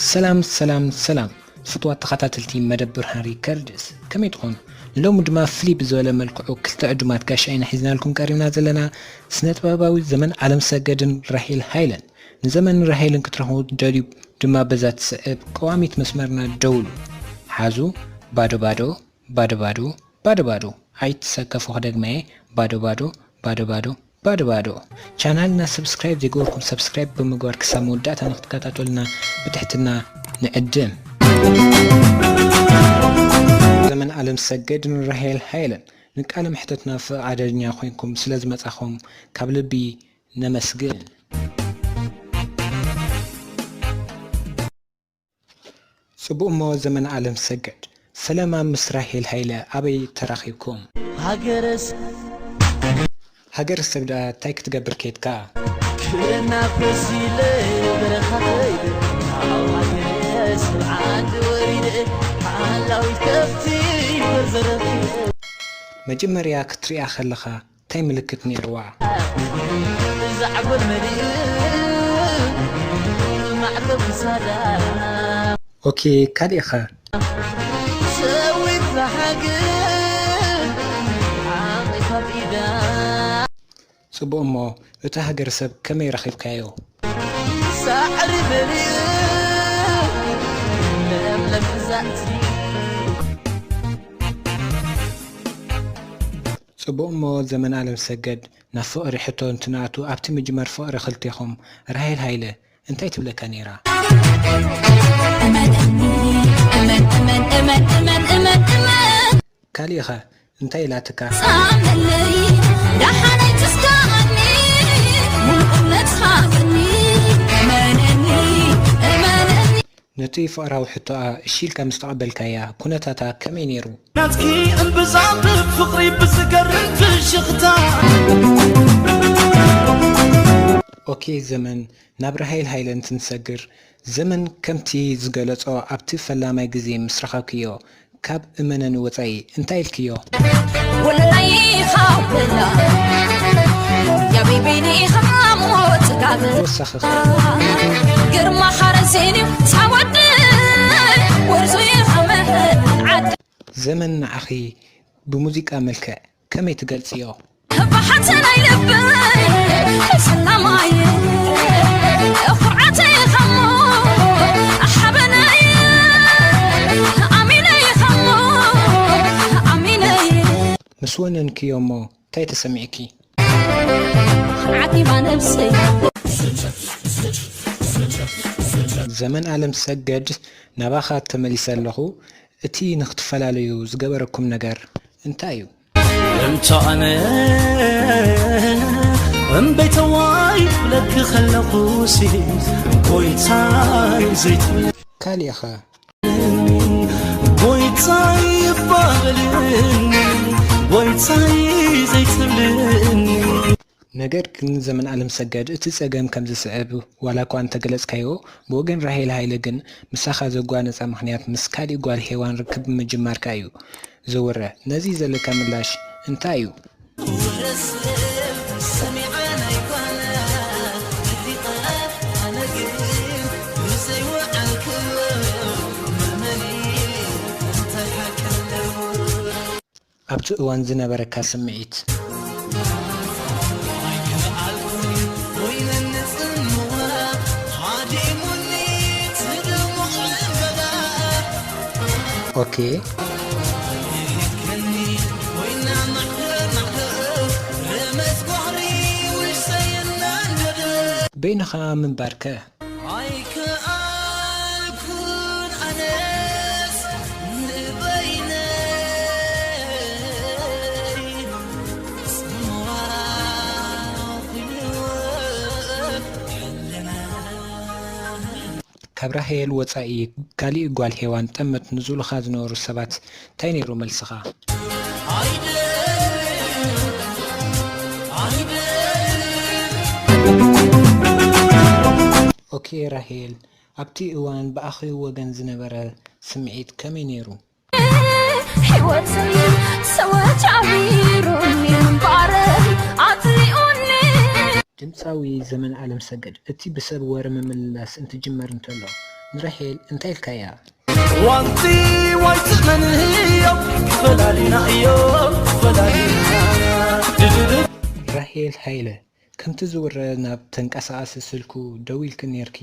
ሰላም ሰላም ሰላም ፍትዋት ተኸታተልቲ መደብ ብርሃን ሪከርድስ፣ ከመይ ትኾኑ? ሎሚ ድማ ፍልይ ብዝበለ መልክዑ ክልተ ዕዱማት ጋሻ ኢና ሒዝናልኩም ቀሪብና ዘለና። ስነ ጥበባዊ ዘመን ኣለምሰገድን ራሄል ሃይለን። ንዘመንን ራሄልን ክትረኽቡ ትደልዩ ድማ በዛ ትስዕብ ቀዋሚት መስመርና ደውሉ። ሓዙ ባዶ ባዶ ባዶ ባዶ ባዶ ባዶ። ኣይትሰከፉ ክደግመየ፣ ባዶ ባዶ ባዶ ባዶ ባዶ ባዶ። ቻናልና ሰብስክራይብ ዘይገበርኩም ሰብስክራይብ ብምግባር ክሳብ መወዳእታ ንክትከታተሉና ብትሕትና ንዕድም። ዘመን ኣለምሰገድን ራሄል ሃይለን ንቃለ መሕተትና ፍቓደኛ ኮይንኩም ስለ ዝመጻኹም ካብ ልቢ ነመስግን። ጽቡቕ እሞ ዘመን ኣለምሰገድ፣ ፈለማ ምስ ራሄል ሃይለ ኣበይ ተራኺብኩም? ሃገረስ ሃገረሰብ ደኣ እንታይ ክትገብር ኬድካ? ክናፈስ ኢለ በረኻ ከይደ፣ ካብ ሃገረሰብ ዓዲ ወሪደ፣ ሓላዊት ከብቲ በርዘረኺ። መጀመርያ ክትሪኣ ከለኻ እንታይ ምልክት ነይርዋ? ዛዕጎል መሊኡ ማዕተብ ክሳዳ። ኦኬ፣ ካሊእ ኸ? ሰዊት ዝሓግዝ ዓቒ ካብ ኢዳ። ጽቡቕ፣ እሞ እቲ ሃገር ሰብ ከመይ ረኺብካዮ? ሳዕሪ በሊዑ ለምለም ግዛእቲ። ጽቡቕ፣ እሞ ዘመን ኣለምሰገድ ናብ ፍቕሪ ሕቶ እንትንኣቱ ኣብቲ ምጅማር ፍቕሪ ክልቴኹም ራሄል ሃይለ እንታይ ትብለካ ነይራ? እመን፣ እመን፣ እመን፣ እመን፣ እመን፣ እመን፣ እመን። ካሊእኸ እንታይ ኢላትካ? ጻመለይ፣ ደሓነይ ትስካኣኒ፣ ሙሉእነት ሃበኒ፣ እመነኒ፣ እመነኒ። ነቲ ፍቕራዊ ሕቶኣ እሺ ኢልካ ምስ ተቐበልካያ፣ ኩነታታ ከመይ ነይሩ? ናትኪ እምብዛ ብፍቕሪ ብዝገርም ፍሽኽታ። ኦኬ ዘመን፣ ናብ ራሄል ሃይለ እንትንሰግር፣ ዘመን ከምቲ ዝገለጾ ኣብቲ ፈላማይ ግዜ ምስ ረኸብክዮ፣ ካብ እመነኒ ወጻኢ እንታይ ኢልክዮ? ወለላይ ኢኻ ወላ፣ ያቢቢኒ ኢኻ እሞ ጽጋብ። ወሳኺ ኸ? ግርማ ሓረሴን እዩ ሳወዲ፣ ወርዙ ኢኻ መህል ዓድ። ዘመን ንዓኺ ብሙዚቃ መልክዕ ከመይ ትገልጽዮ? ባሕቲ ናይ ልበይ ሰላማይ፣ ኩርዓተይ ኢኻሞ ሓበነይ፣ ኣሚነይ ኢኻሞ ኣሚነይ። ምስ ወነንክዮ እሞ እንታይ ተሰሚዕኪ? ዓቲባ ነብሰይ። ዘመን ኣለም ሰገድ፣ ናባኻ ተመሊሰ ኣለኹ። እቲ ንኽትፈላለዩ ዝገበረኩም ነገር እንታይ እዩ? እንተ ኣነ እምበይተዋይ ክብለኪ ከለኹሲ፣ ጎይታይ ዘይትብል። ካሊእኸ? ጎይታይ ይባበለኒ፣ ጎይታይ ዘይትብልኒ። ነገር ግን ዘመን ኣለምሰገድ፣ እቲ ጸገም ከም ዝስዕብ ዋላ እኳ እንተገለጽካዮ፣ ብወገን ራሄል ሃይለ ግን ምሳኻ ዘጓነጻ ምኽንያት ምስ ካሊእ ጓል ሄዋን ርክብ ብምጅማርካ እዩ ዝውረ። ነዚ ዘለካ ምላሽ እንታይ እዩ? ኣብቲ እዋን ዝነበረካ ስምዒት። ኦኬ። በይንኻ ምንባርከ? ኣይከኣልኩን ኣነስ ንበይነይ ጽምዋ ኹይንዎ ሕልና። ካብ ራሄል ወጻኢ ካሊእ ጓል ሄዋን ጠመት ንዝብሉኻ ዝነበሩ ሰባት እንታይ ነይሩ መልስኻ? ኦኬ ራሄል፣ ኣብቲ እዋን ብኣኺ ወገን ዝነበረ ስምዒት ከመይ ነይሩ? ህይወተይ ሰዎች ዓቢሩኒ፣ ምንባረይ ኣጽሊኡኒ። ድምጻዊ ዘመን ኣለምሰገድ፣ እቲ ብሰብ ወረ ምምልላስ እንትጅመር እንተሎ፣ ንራሄል እንታይ ኢልካያ? ዋንቲ ዋይ ትመንህዮ ፈላሊና እዮ ፈላሊና ራሄል ሃይለ፣ ከምቲ ዝውረ ናብ ተንቀሳቓሲ ስልኩ ደዊልኪ ኔርኪ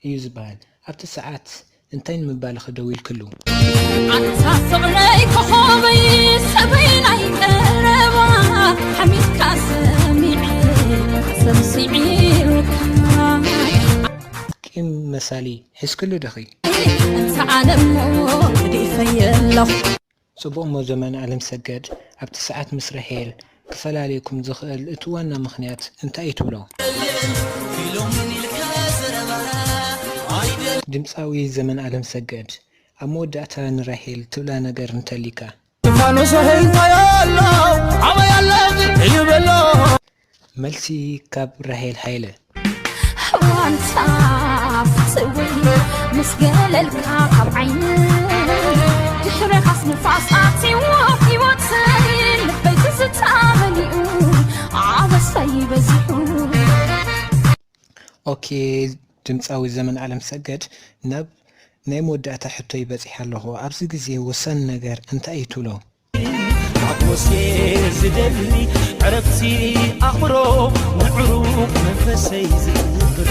እዩ ዝበሃል። ኣብቲ ሰዓት እንታይ ንምባልኺ ደዊልክሉ? ኣንታ ፍቕረይ ኮኾበይ ሰበይ ናይ ቀረባ ሓሚድካ ሰሚዐ ሰምሲዒ ቂም መሳሊ ሒዝክሉ ዲኺ? እንተ ኣነሞ ገዲፈየ ኣለኹ ጽቡቕ እሞ ዘመን ኣለምሰገድ፣ ኣብቲ ሰዓት ምስ ራሄል ክፈላልየኩም ዝኽእል እቲ ዋና ምኽንያት እንታይ እዩ ትብሎ? ድምጻዊ ዘመን ኣለምሰገድ፣ ኣብ መወዳእታ ንራሄል ትብላ ነገር እንተሊካ? ፋኖሰ ህንታዮ ኣሎ ኣበይ ኣሎ ይበሎ መልሲ ካብ ራሄል ሃይለ። ዋንታ ፍትውይ ምስ ገለልካ ካብ ዓይኒ ድሕረኻስ ንፋስ ኣትይዎ ህይወተይ ልበይ ትዝታ መሊኡ ኣበሳይ በዚሑ ኦኬ፣ ድምጻዊ ዘመን ኣለምሰገድ፣ ናብ ናይ መወዳእታ ሕቶይ በጺሐ ኣለኹ። ኣብዚ ግዜ ወሳኒ ነገር እንታይ እዩ ትብሎ? ኣትሞስፌር ዝደሊ ዕረፍቲ ኣእምሮ ንዕሩቕ መንፈሰይ ዝብሎ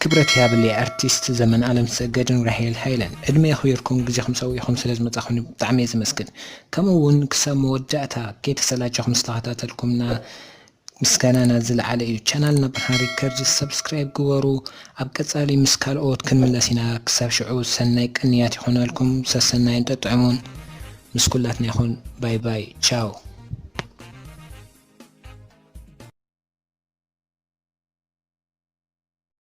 ክብረት ይሃብለይ ኣርቲስት ዘመን ኣለምሰገድን ራሄል ሃይለን፣ ዕድመ የኽቢርኩም ግዜኹም ሰዊእኹም ስለ ዝመጻኹም ብጣዕሚ እየ ዘመስግን። ከምኡ እውን ክሳብ መወዳእታ ከይተሰላቸኹም ዝተኸታተልኩምና ምስጋናና ዝለዓለ እዩ። ቻናልና ብርሃን ሪከርድስ ሰብስክራይብ ግበሩ። ኣብ ቀጻሊ ምስ ካልኦት ክንምለስ ኢና። ክሳብ ሽዑ ሰናይ ቅንያት ይኾነልኩም። ሰሰናይን ጠጥዕሙን ምስ ኩላትና ይኹን። ባይ ባይ ቻው።